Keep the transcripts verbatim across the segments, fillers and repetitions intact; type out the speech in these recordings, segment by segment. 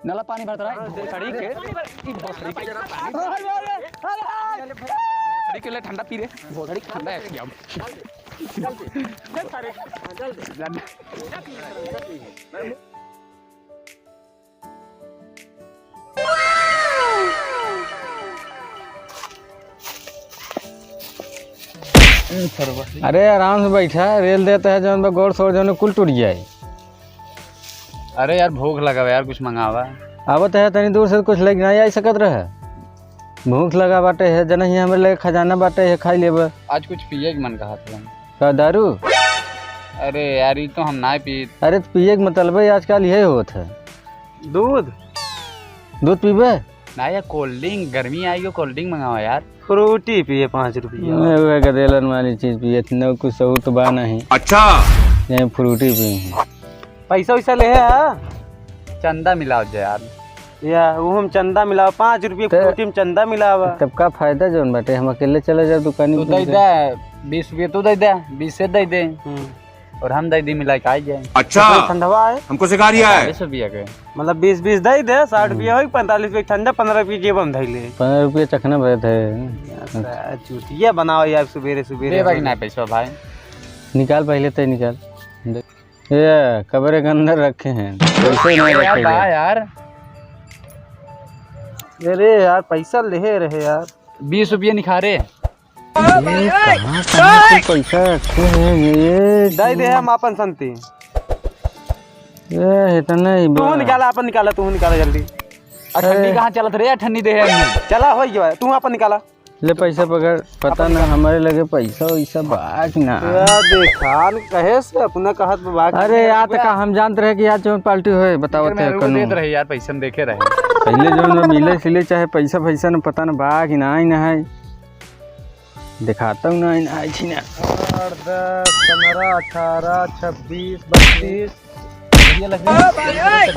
नला पानी भरत रहा है, भोसड़ी के, ई भोसड़ी के, भोसड़ी के ले ठंडा पी रे, भोसड़ी के ठंडा है, पिया। अरे आराम से बैठा, रेल देत है जौन बा, गोड़ सोड़ जौन कुल टूट जाए। अरे यार, भूख लगा बा यार, कुछ मंगावा। आवत है, तनी दूर से कुछ लेके नाहीं आई सकत रहे। भूख लगा बाटे है, जनही हमरे लगे खजाना बाटे है, खाई लेबे। आज कुछ पिए के मन कहत रहे। का दारू? अरे यार, ई तो हम नाहीं पीत। अरे, तो पिए के मतलब है, आजकल यही होत है। दूध? दूध पीबे? ना यार, cold drink, गर्मी आई गो, cold drink मंगावा यार। फ्रूटी पिए पाँच रुपया। मैं वह गदेलन वाली चीज पिए, इतना कुछ सहूर तो बा नहीं। अच्छा। ये फ्रूटी पिए हैं। पैसा वैसा ले है? चंदा मिलाओ जा यार। या, वो हम चंदा मिलाओ, पाँच रुपये ते फ्रूटी में चंदा मिलावा। तब का फायदा जौन बाटे, हम अकेले चले जाओ दुकानी तू पे दे से। दे, बीस रुपये तू दे दे, बीस से दे दे। हम्म। और हम दे दी मिला के आ जाए। अच्छा। तो ठंडवा है? हमको सिखा रिया है। चालीस रुपया के। मतलब बीस बीस दे दे, साठ रुपया हम्म। होई, पैंतालीस रुपया ठंडा, पन्द्रह रुपया जेब में धई ले। पन्द्रह रुपया चखना भरत है। अच्छा, चूतिया बनाओ यार, सुबेरे सुबेरे देबा कि हो। ना पैसा भाई? निकाल पहले, ते निकाल। ये कबरे के अंदर रखे हैं, पैसे नहीं यार, रखे बा गए। यार। अरे यार, पैसा लेहे रहे यार। बीस रुपये निखारे। ये कहाँ, कहाँ से पैसा रखे हैं ये? दे दे हम आपन संती। ये इतना ही तू बा। निकाला, आपन निकाला, तू निकाला जल्दी। अठन्नी अरे। कहाँ चलत रे? अठन्नी दे है। चला, हो गया, तू आपन निकाला। ले पैसा पकड़, पता ना हमारे लगे पैसा वैसा बा कि ना। या देखान कहे से अपना कहत बा कि अरे यार, तो का हम जानत रहे कि यार जौन पार्टी होए, बतावत है मेहरारू कनू। देत रहे यार, पैसा हम देखे रहे। पहले जौन मिले सिले चाहे पैसा, पैसा न पता न बा कि ना, ही ना है। दिखाता हूँ ना, ही ना है, छी ना। आठ, दस, पन्द्रह, अठारह, छब्बीस, बत्तीस, ये लग रही है।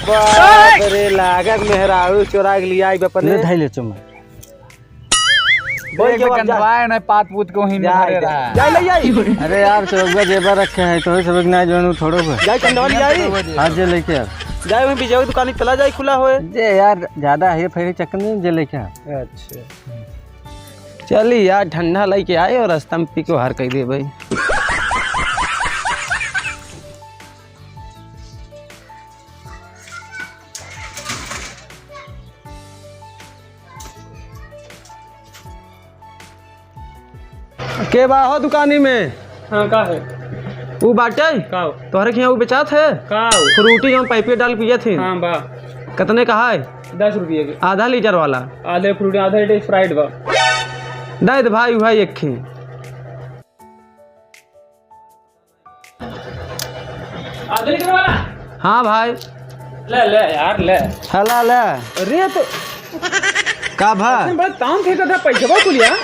बाप रे, लागत मेहरारू चोरा के लिया आई अपने। ले धाई ले चुम्मा। बोल एक के बाद जा। गंधवाए ना, पात पूत को ही जा, निहारे जा। रहा। जा ले आई। अरे यार, चौबा जेबा रखे हैं, तो सब एक ना जानू थोड़ो को। जा चंदवा ले आई। हाँ, जे लेके आ। जा वहीं विजय दुकान चला जाए, खुला होए। जे यार, ज्यादा है, फिर चक्कर नहीं, जे लेके आ। अच्छा। चली यार, ठंडा लेके आए और रास्ता में पी के हार कर दे भाई। के बा हो दुकानी में? हाँ, का है? ऊ बाटे? का हो? तोहरे के यहाँ ऊ बेचात है? का हो? फ्रूटी जौन पाइपे डाल पियत ही। हाँ, बा। कितने का है? दस रुपये के। आधा लीटर वाला? आधे फ्रूटी, आधा लीटर Sprite बा। दे दे भाई, भाई एक ही। आधे लीटर वाला? हाँ भाई। ले, ले यार, ले। हला ले। अरे तो का भा? ऐसे बड़ा ताम फेंका था, पैसा बा कुलिया?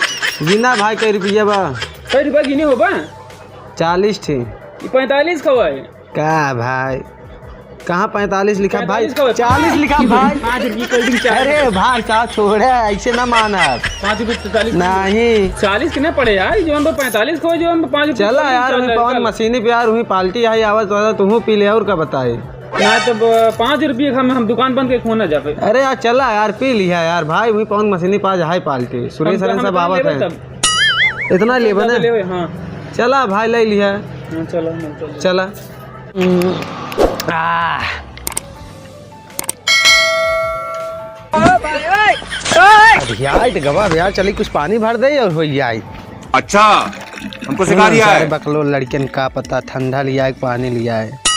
गिना भाई, कई रुपया बा? कई रुपया गिने हो बा? चालीस ठे। ई पैंतालीस का हुआ है। का भाई? कहाँ पैंतालीस लिखा भाई? पैंतालीस का हुआ? चालीस लिखा भाई। पाँच रुपये cold drink चालीस। अरे भाई साहब, छोड़े, ऐसे ना मानब। पाँच रुपये तो चालीस। नहीं। चालीस के ना पड़े यार, जौन तो पैंतालीस को, जौन तो पाँच रुपये चला cold drink यार, चल वहीं रहा है, पवन चल। मशीनी पे यार, वहीं पार्टी आई आवत वाला, तुहू पी ले, और का बताए? ना तो ब-, पाँच रुपये हम, हम दुकान बंद के खोना जाबे। अरे यार, चला यार, पी लिया यार भाई, वहीं पवन मशीनी पास है पार्टी, सुरेश हम, हरन हम सब दुकान आवत लेबे है। तब। इतना लेबे ना? लेबे, हाँ। चला भाई, ले लिया। हाँ, चलो, चलो। चला। हम्म, आ। अब यार, तो गवा अब यार, चली कुछ पानी भर दे और हो जाए। अच्छा, हमको सिखा हम्म, रिया सारे है। बकलोल लड़कियन का पता, ठंडा लिया है कि पानी लिया है।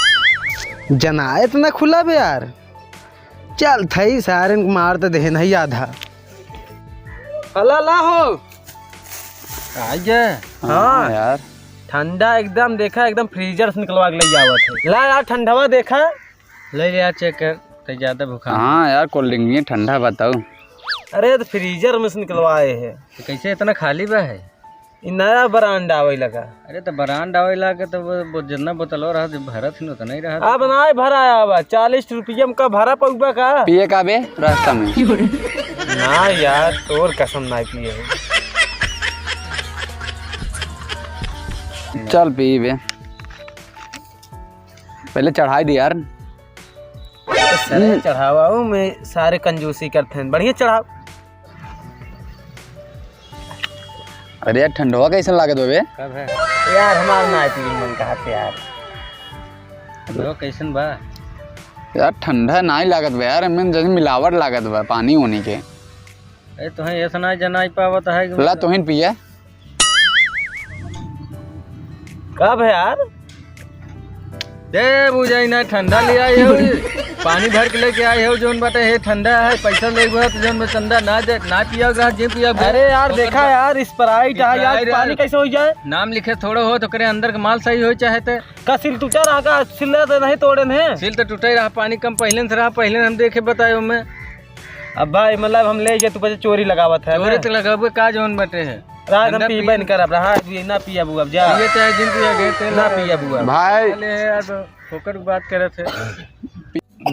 जनाए इतना खुला बे यार। चल थई सारन को मार तो देहे नहीं आधा। अला ला हो। आइए। हाँ। हाँ यार। ठंडा एकदम, देखा एकदम freezer से निकलवा के ले आवत है। ला यार ठंडवा देखा। ले ले यार, check कर, ते ज्यादा भुखा। हाँ यार, cold drink में ठंडा बताओ। अरे, तो freezer में से निकलवाए है। तो कैसे इतना खाली बा है? ई नया brand आवे लगा। अरे, तो brand आवे लगा, तो वो, वो जितना बोतलवा रहा, जो भरत ही उतना ही रहा। अब ना भरा आवा, चालीस रुपया में का भरा पउबा का? पिए का बे रास्ता में? ना यार, तोर कसम ना पिए। चल पी बे। पहले चढ़ाई दे यार। सरे हम्म। चढ़ावा, ऊ में सारे कंजूसी करत हैं। बढ़िया चढ़ाव। अरे यार, ठंडवा कैसन लागत बा बे? कब है? यार, हमार ना पी मन कहा थे यार। ठंडवा कैसन बा? यार, ठंडा नाहीं लागत बा यार, एमें जैसे मिलावट लागत बा पानी होने के। ए, तोहें एतना जनाई पावत है कि ला, तोहिन पिया। कब है यार? दे बुझाई ना, ठंडा ले आई हो, पानी भर के लेके आई हो, जौन बाटे हे ठंडा है, पैसा ले गया तो जौन बा चंदा ना दे, ना पिया रहा, जे पिया बे। अरे यार, ओकर देखा बा-, यार, Sprite है यार, Sprite पानी यार। कैसे हो जाए? नाम लिखे थोड़ा हो तो करे अंदर के माल सही हो चाहे ते। का सील टूटा रहा का? सील तो नहीं तोड़े ने। सील तो टूटे रहा, पानी कम पहले से रहा, पहले हम देखे बताए ओमे। अब भाई, मतलब, हम ले गए, तू पचे चोरी लगावत है चोरी ना? तो लगावे का जौन बटे है। रात हम ठंडा पीबे पी- न करब, रहा, अभी ना पियबू अब, जा। पिए चाहे जिन पिए गए, तेल ना लगा। पियबू अब। भाई। अरे यार, तो फोकट की बात करत है।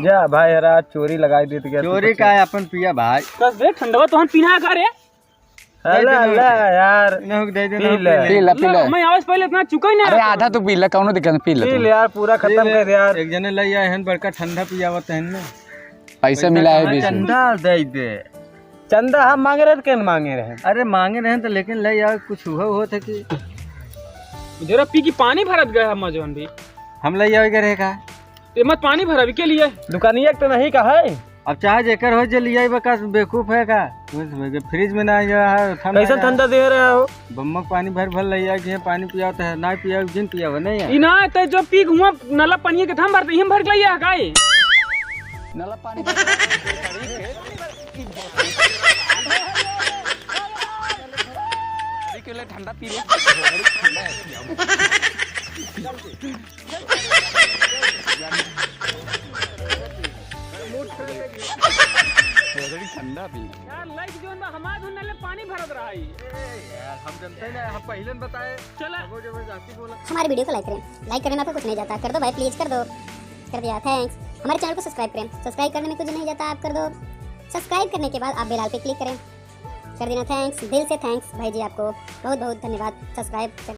जा भाई, रात चोरी लगाई देत गया, चोरी तू का है, अपन पिया भाई। बस बे, ठंडवा तोहन पीना है का रे? दे दे अल्लाह, ना। अल्लाह यार। ना हो, दे दे पी ना हो, ले। पी ले। पी ले, पी ले। मैं आवाज पहले इतना चुका ही ना अरे, था। आधा तो पी ले, कौनो दिक्कत नहीं, पी ले पी तू। ले यार, पूरा खत्म पी ले। कर दे यार। एक जने ले आए हैं, बड़का ठंडा पियावत हैं ना। पैसा पैसा मिला है कहाँ बीस में। चंदा दे दे। चंदा हम मांगे रहे तो केन मांगे रहे? अरे मांगे रहे तो लेकिन ले यार कुछ हुआ हुआ था कि जरा पी की पानी भरत गए हम जौन भी। हम ले आवे के रहे का? ते मत पानी भरा के लिए। दुकानिया के तो नहीं का है। अब चाहे जेकर हो जे लिया बा का बेवकूफ है का? फ्रिज में ना आया है, ठंडा कैसन है। ठंडा दे रहे हो? बम्मक पानी भर भर ले आया कि ये पानी पियावत है, ना पिया जिन पियावा नहीं है। ई ना ते जो पी हुआ नला पानी के थम भरते हिम भर के ले आया काई? नला पानी। अरे के लिए ठंडा पी ले। ठंडा है। ठंडा पी। यार, लाइक जोन बा, हमार धुन नाले पानी भरत रहा है। ए, यार, हम जनते ना, हम पहले न बताए। चला। वो जबरदस्ती बोला। हमारे वीडियो को लाइक करें, लाइक करने में आपको कुछ नहीं जाता, कर दो भाई, प्लीज कर दो, कर दिया, थैंक्स। हमारे चैनल को सब्सक्राइब करें, सब्सक्राइब करने में कुछ नहीं जाता, आप कर दो। सब्सक्राइब करने के बाद आप बेल आइकन पे क्लिक करें, कर देना, थैंक्स, दिल से थैंक्स भाई जी, आपको बहुत बहुत धन्यवाद सब्सक्राइब कर